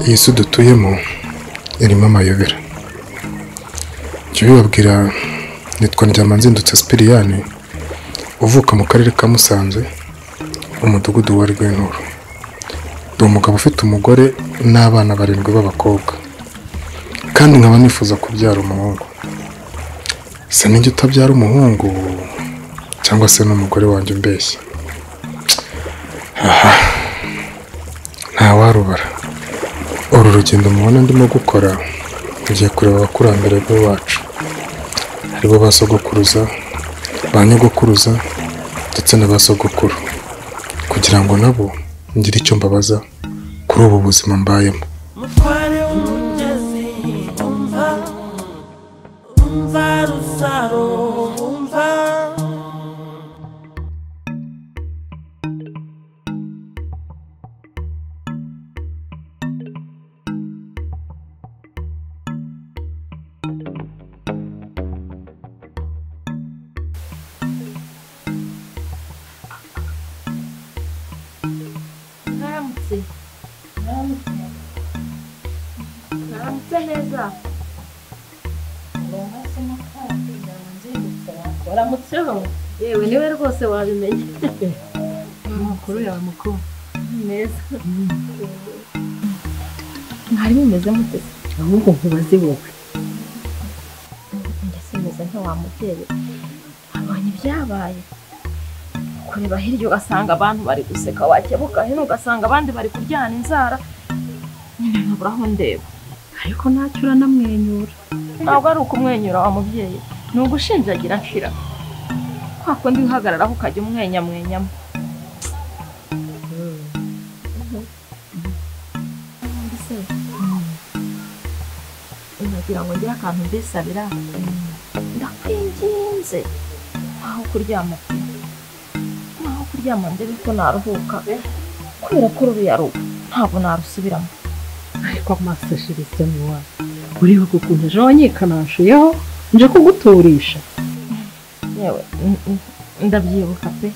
Iyi si dutuyemo irimo amayobera. Jya ubibabwira, nitwa Ndyamanzindutse Sipiriyani, uvuka mu karere ka Musanze, umudugudu wa Rwenturo. Ndi umugabo ufite umugore n'abana barindwi b'abakobwa, kandi nkaba nifuza kubyara umuhungu. Se ninjye utabyara umuhungu cyangwa se n'umugore wanjye umbeshya? Aha, ntawarubara. Uru rugendo mubona ndimo gukora, ngiye kureba abakurambere b'iwacu, aribo ba sogokuruza, ba nyogokuruza ndetse na ba sogokuru, kugira ngo nabo ngire icyo mbabaza kuri ubu buzima mbayemo. Mwaramutse neza. Waramutseho? Yewe niwe rwose wabimenye. Amakuru yawe mukuru? Neza. Mwari mumeze mute? Ahubwo nkubaze wowe. Ndetse meze nka wa mubyeyi. Abonye ibyabaye. Kureba hirya ugasanga abantu bari guseka, wakebuka hino ugasanga abandi bari kuryana inzara. Nyine nkabura aho ndeba. Ariko ntacyo uranamwenyura. Ntabwo ari ukumwenyura wa mubyeyi, ni ugushinjagira nshira. Kwa kundi uhagararaho ukajya umwenyamwenyamo. Nagira ngo ngire akantu mbisabira. Ndakwinginze. Aho kuryama pe. Aho kuryama ndebe ko naruhuka. Kubera ko ruriya rugo ntabwo narusubiramo. Ariko amaso ashiritse mu wawe. Uribuka ukuntu ejo wanyikanashiyeho nje kuguturisha? Yewe ndabyibuka pe,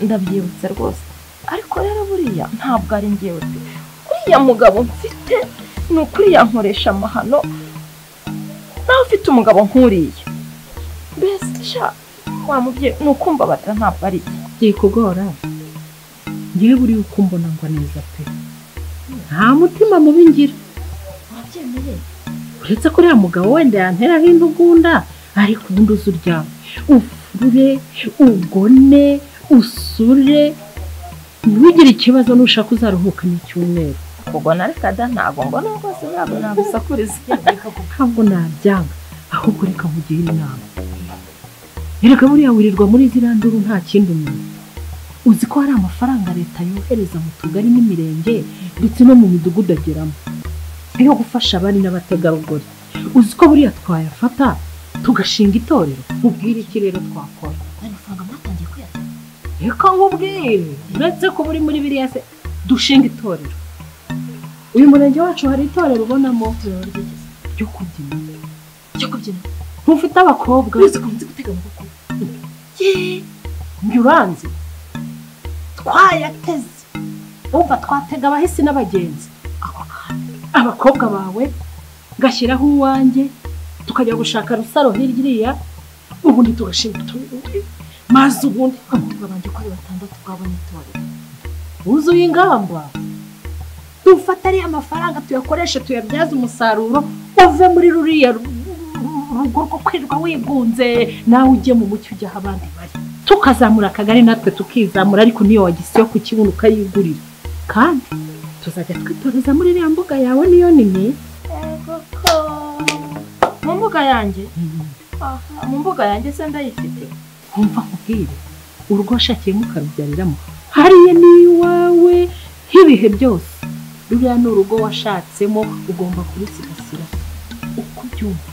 ndabyibutse rwose. Ariko rero buriya ntabwo ari njyewe pe. Uriya mugabo mfite ni ukuri yankoresha amahano. Nawe ufite umugabo nk'uriya, mbese sha wa mubyeyi ni ukumbabarira, ntabwo ari jye. Byikugora ngewe buriya uko mbona ngo neza pe, nta mutima mubi ngira. Wabyemeye? Uretse ko uriya mugabo wenda yanteraho intugunda, ariko ubundi uzi uryame ufurure ugone usure, ntugire ikibazo, nushaka uzaruhuka n'icyumweru. Kugona reka da, ntabwo mbona rwose, ntabwo nagusakuriza. Ntabwo nabyanga, ahubwo reka nkugire inama. Erega buriya wirirwa muri ziriya nduru nta kindi umuntu. Uzi ko hari amafaranga leta yohereza mu tugari n'imirenge ndetse no mu midugudu ageramo yo gufasha abari n'abategarugori. Uzi ko buriya twayafata tugashinga itorero? Ubwire iki rero twakora? Ayo mafaranga mwatangiye kuyata? Reka nkubwire, uretse ko buri muri biriya se dushinga itorero. Uyu murenge wacu hari itorero ubonamo ryo kubyina. Ryo kubyina? Ntufite abakobwa? Uzi ko nzi gutega amaboko. Njye uranzi? Twayateze. Umva twatega abahisi n'abagenzi. Abakobwa bawe ngashyiraho uwanjye, tukajya gushaka rusaro hirya iriya, ubundi tugashinga itorero. Maze ubundi abakobwa banjye uko ari batandatu twabonye itorero. Wuzuye ingamba. Dufate ariya mafaranga tuyakoreshe tuyabyaze umusaruro, uve muri ruriya rugo rwo kwirirwa wigunze, nawe ujye mu mucyo ujya aho abandi bari. Tukazamura akagari natwe tukizamura, ariko niyo wagisiyo ku kibuno ukayigurira. Kandi tuzajya twitoreza muri iriya mbuga yawe niyo nini. Mu mbuga yanjye? Mu mbuga yanjye se ndayifite. Wumva nkubwire, urugo washakiyemo ukarubyariramo, hariya ni iwawe nk'ibihe byose. Ruriya ni urugo washatsemo, ugomba kurusigasira uko ubyumva.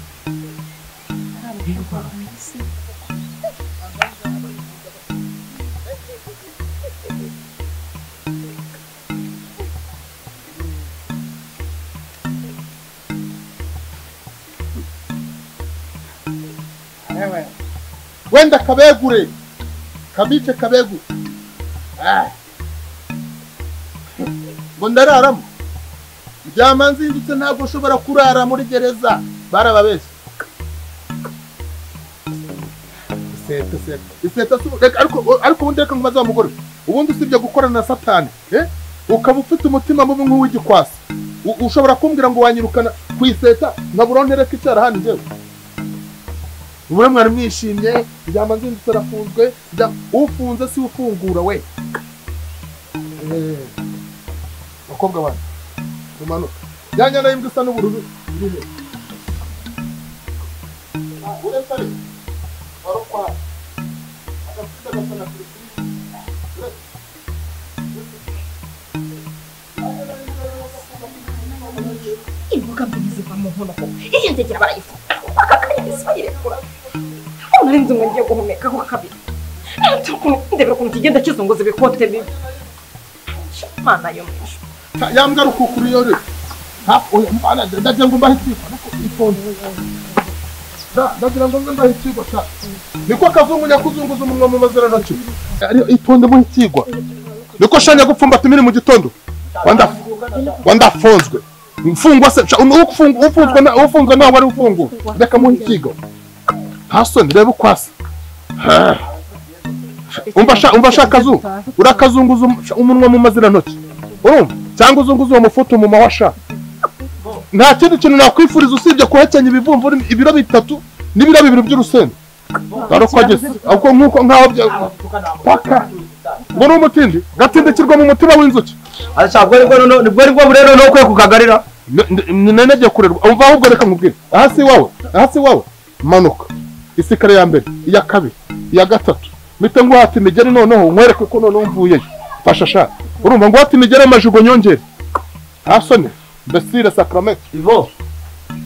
Wenda kabegure kabice kabegure. Ngo ndararamo. Ndyama nzindutse ntabwo ushobora kurara muri gereza. Barababeshye. Iseta iseta iseta ariko ubundi reka nkubaze wa mugore. Ubundi usibye gukorana na Satani, ukaba ufite umutima mubi nk'uw'igikwasi. Ushobora kumbwira ngo wanyirukana ku iseta nkabura ntereka icyara hano njyewe. Ubure mwari mwishimye, ndyama nzindutse arafunzwe, ufunze si ufungura we. Bakobwa bana, tumanuka. Ya nyana y'imbwa isa n'ubururu iri he? Uretse ari warokwa. Agafite gasa na piripiri. Imboga mbi ziva mu nkono koko. Iyi ndegera barayifunga. Aka kanya ntibayirekura. Nari nzi ngo ngiye guhumeka ko kabiri. Ndebera ukuntu kigenda kizunguza ibikote bibi. Mana yo mwisho. Yambwa rukukuru yore. Ha oya ndagira ngo mbahe ikigo ariko itonde. Ndagira ngo mbahe ikigo sha. Niko kazungu nyakuzunguza umunwa mu mazirantoki. Itonde mu ikigwa. Niko shanya gupfumbata imiri mu gitondo. Wandafunzwe. Mfungwa se ufunzwe na ufunzwe nawe wari ufunguwe. Reka mu ikigo. Hasoni reba ukwasa. Umva shaka zu urakazunguza umunwa mu mazirantoki. Urumva cyangwa uzunguza uwo mufuto mu mawasha. Nta kindi kintu nakwifuriza usibye kuhekenya ibivumvuri ibiro 3 n'ibiro 2 by'urusenda. Darokogese ahubwo nkuko nkaho paka. Ngo ni umutindi gatindikirwa mu mutima w'inzuki. Asha bwo nibwo nibwo nibwo burero no kwe kukagarira. Neneje kurerwa. Umva ahubwo reka nkubwire. Aha si wawe. Aha si wawe. Manuka. Isikare ya mbere, iya kabiri, iya gatatu. Mite nguhata imigeri noneho nkwereke ko noneho mvuyeyo. Fasha sha. Urumva nguhata imigeri amajugo nyongere. Hasone besire sacrament. Ivo.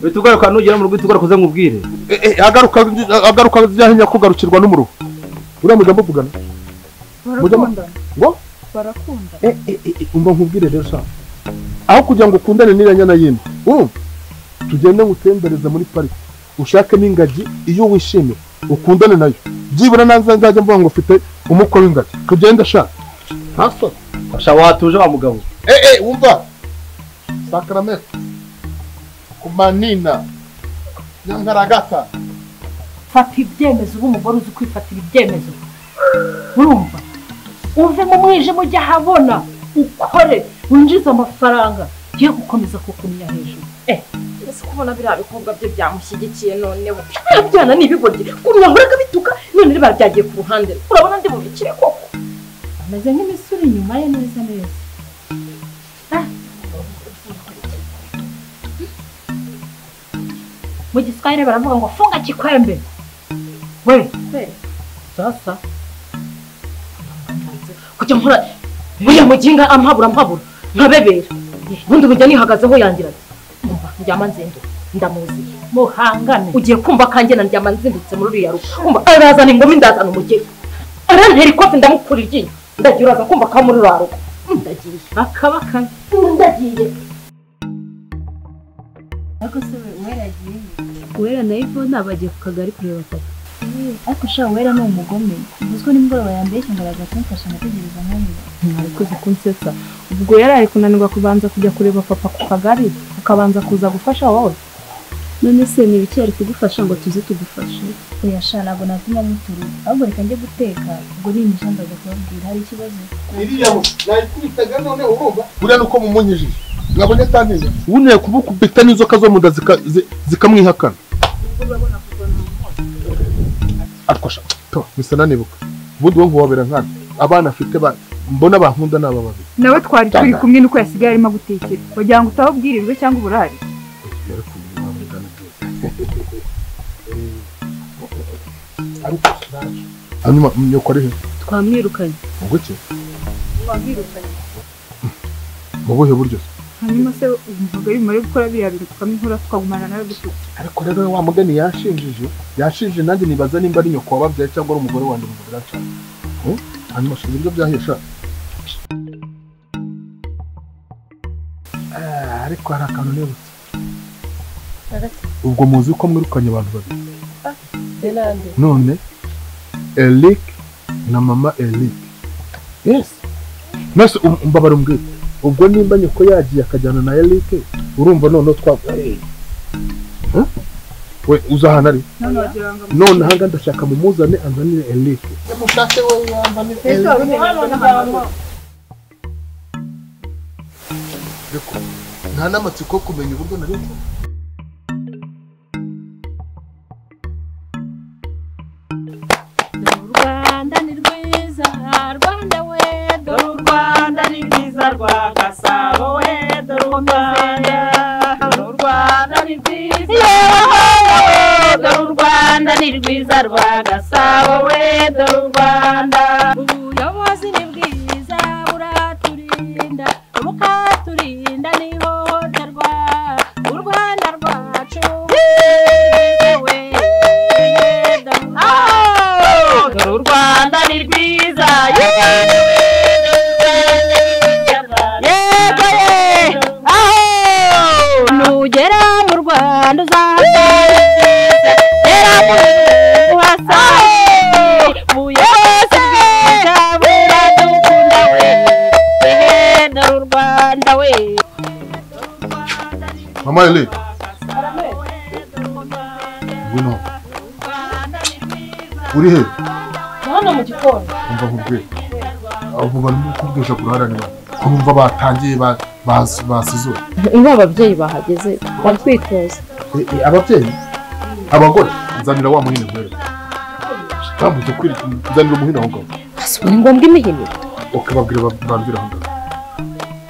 Witugaruka nugera mu rugo itugaruka uze nkubwire. Agaruka agaruka byahinya kugarukirwa n'umuruho. Uriya mujya muvugana? Barakunda. Ngo? Barakunda. Umva nkubwire rero sha. Aho kugira ngo ukundane n'iriya nyana y'imbwa. Urumva? Tugende ngutembereze muri pariki. Ushake n'ingagi iyo wishimira ukundane nayo. Byibura nanze nzajya mvuga ngo ufite umukwe w'ingagi. Tugende sha. Haso. Sha watuje wa mugabo. Wumva. Sacrament. Kumanina. Nyangaragata. Fata ibyemezo uba umugore uzi kwifatira ibyemezo. Urumva? Uve mu mwijima ujya ahabona ukore winjize amafaranga giye gukomeza kukumya hejuru. Ese kubona biriya bikobwa bye byamushyigikiye noneho. Byana ni ibigoryi. Kumya nkora bituka none riba byagiye ku ruhande. Urabona ndi bubikire koko. Ameze nk'imisuri inyuma ye neza neza. Mu Giswahili baravuga ngo funga kikwembe. We. Sasa. Kujya nkora buriya muginga ampabura nkabebera. Ubundi bujya nihagazeho yangira. Umva ndyama nzinduka ndamuzi. Muhangane. Ugiye kumva kanjye na ndyama nzindutse muri uriya rugo. Umva arazana ingoma indazana umugeri. Arantera ikofi ndamukura iryinyo. Ndagiye uraza kumva ka muri uriya rugo. Ndagiye. Akabaka. Ndagiye. Ariko se Uwera yagiye. Uwera na Ivona bagiye ku kagari kureba papa. Ariko sha Uwera ni umugome. Uziko nimugoroba yambeshye ngo araza kumfasha ngategereza nkamubura. Mwarikoze kunsetsa. Ubwo yari ari kunanirwa kubanza kujya kureba papa ku kagari, ukabanza kuza gufasha wowe. None se ni ibiki yari kugufasha ngo tuze tugufashe? Oya sha ntabwo natuma muturuka. Ahubwo reka njye guteka, ubwo nimisha ndaza kubabwira hari ikibazo. Iriya nayikubitaga none urumva buriya nuko mumunyijije. Mwabonye tantinya. Wuneye kubukubita n'inzoka zo mu nda zikamwihakana. Ariko sha to bisa nanibuka. Ubundi wo nkuwabera nkana. Abana afite mbona bankunda naba babiri. Nawe twari turi kumwe nuko yasigaye arimo gutekera. Wagira ngo utababwirirwe cyangwa uburare. Hanyuma nyoko ari he? Twamwirukanye. Ubwo ki? Twamwirukanye. Mu buhe buryo? Hanyuma se umvuga bimare gukora biriya bintu tukamihora tukagumana nawe gutyo. Ariko rero wa mugani yashinjije nanjye nibaza nimba ari nyoko wababyaye cyangwa ari umugore wanjye mu biraca. Hanyuma se ibiryo byahisha. Ariko hari akantu nibutse. Ubwo muzi ko mwirukanye abantu babiri. None Eric na mama Eric. Yes. Nase umbabara umbwire. Ubwo nimba nyoko yagiye akajyana na Eric, urumva none twavuye. We uzahana ari? None hanga ndashaka mumuzane anzanire Eric. Mushake we yanzanire Eric. Reko nta namatsiko kumenya uburyo nari. Rwanda ni rwiza, Rwanda we, dore u Rwanda ni rwiza rwa Gasabo we, dore u Rwanda, dore u Rwanda ni rwiza, dore u Rwanda ni rwiza rwa Gasabo we, dore u Rwanda. Ubuyobozi ni bwiza buraturinda, bukaturinda n'ihohoterwa, u Rwanda rwacu we, dore u Rwanda ni rwiza, yego ye, aho nugera mu Rwanda uzahasanga ubuyobozi bwiza buradukunda we, dore u Rwanda we. Mama Eli, ngwino. Uri he? Hano mu gikoni. Umva nkubwire. Abo barimo kubwisha kuruharanira. Kumva batangiye basizura. Inka ababyeyi bahageze batwitoza. Ababyeyi? Abagore nzanira wa muhini nkwereke. Bamuze kwiri nzanira umuhini aho ngaho. Ni ngombwa imihini. Ukababwira bambwira aho ngaho.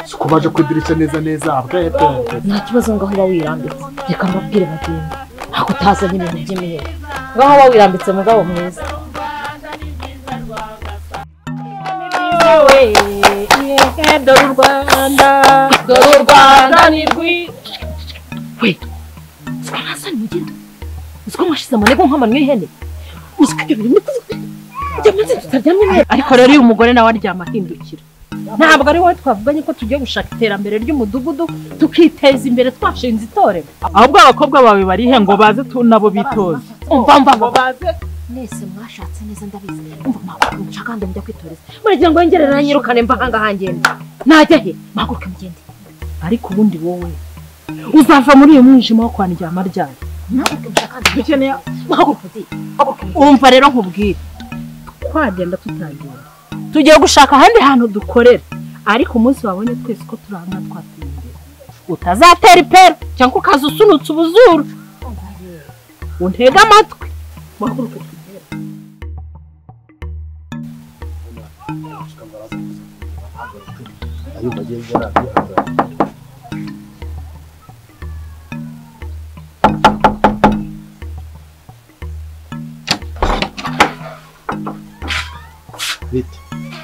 Siko baje kwidirisha neza neza abwete. Nta kibazo ngaho ba wirambitse. Reka mbabwire bagende. Ntabwo utazanye ibintu by'imihini. Ngaho ba wirambitse mugabo mwiza. Dore u Rwanda, dore u Rwanda ni rwiza. We, uziko nta soni mugira? Uziko mwashize amanegu nk'amanwa y'ihene? Uziko ibyo bintu byamaze tutaryamye neza? Ariko rero uyu mugore nawe aryama ahindukira. Ntabwo ari wowe twavuganye ko tugiye gushaka iterambere ry'umudugudu tukiteza imbere twashinze itorero. Ahubwo abakobwa bawe barihe ngo baze nabo bitoze. Umva mva ngo baze. Mwese mwashatse neza ndabizi. Umva mwaguruka mushaka kandi mujya kwitoreza. Muragira ngo yongere nanyirukane mva hanga hangende. Najya he? Mwaguruke mugende. Ariko ubundi wowe uzava muri uyu mwijima wo kwandyama ryari? Mwaguruke mushaka kandi dukeneye mwaguruke. Umva rero nkubwire. Twagenda tutagenda. Tugiye gushaka ahandi hantu dukorera. Ariko umunsi wabonye twese ko turanga twateye imbere. Utazatera ipera cyangwa ukaza usunutse ubuzuru. Untega amatwi. Mwaguruke.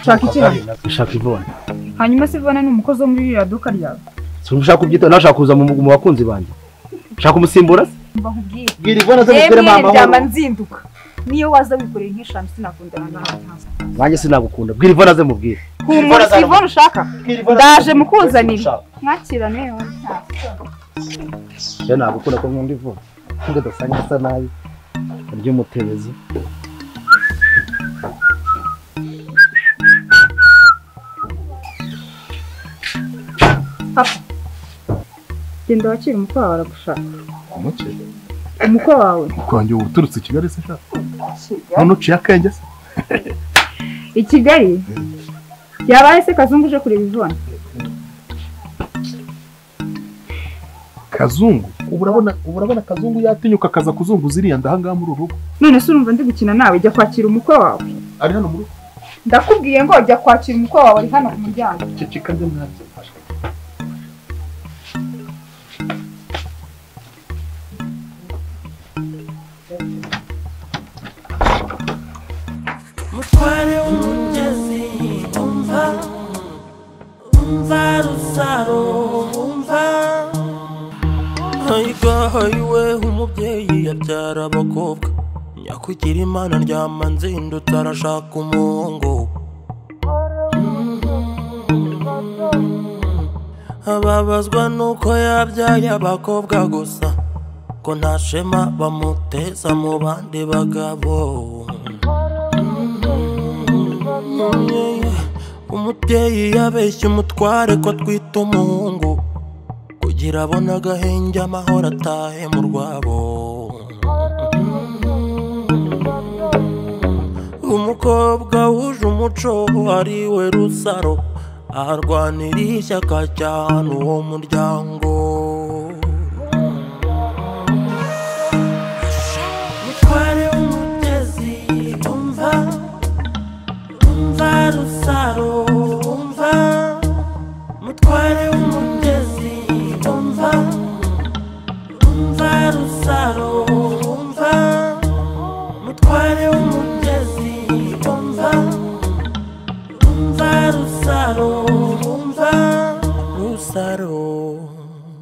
Shaka iki? Shaka Ivone. Hanyuma se Ivone ni umukozi wo muri ririya duka ryawe? Sinshaka kubyita, nashaka kuza mu bakunzi banjye. Shaka umusimbura se? Mba nkubwire. Bwira Ivone aze mubwire mama. Byama nzinduka. Niyo waza wikoreye nk'eshanu sinakundana nawe. Nanjye sinagukunda. Bwira Ivone aze mubwire. Humura Ivone ushaka. Ndaje mukuzanira. Mwakirane yo. Je nagukunda ko nkunda Ivone. Nubwo dasanga asa nabi. Ry'umutebezi. Papa, genda wakira umukwe wawe aragushaka. Umuke? Umukwe wawe? Umukwe wanjye uturutse i Kigali se sha? None uciye akenge se? I Kigali? Yabaye se Kazungu uje kureba Ivone? Kazungu? Ubu urabona Kazungu yatinyuka akaza kuzunguza iriya ndahangaha muri uru rugo. None se urumva ndi gukina nawe? Jya kwakira umukwe wawe. Ari hano mu rugo? Ndakubwiye ngo jya kwakira umukwe wawe ari hano ku muryango. Ceceka nde mwabyo. Mutware w'umugezi umva umva rusaro umva hayiwe umubyeyi yabyara abakobwa nyakugira Imana ndyama nzindutse arashaka umuhungu ababazwa nuko yabyaye abakobwa gusa ko nta shema bamuteza mu bandi bagabo. Umubyeyi yabeshye umutware ko twita umuhungu kugira abone agahenge amahoro atahe mu rwabo. Umukobwa wuje umuco ari we Rusaro arwanira ishyaka cyane uwo muryango.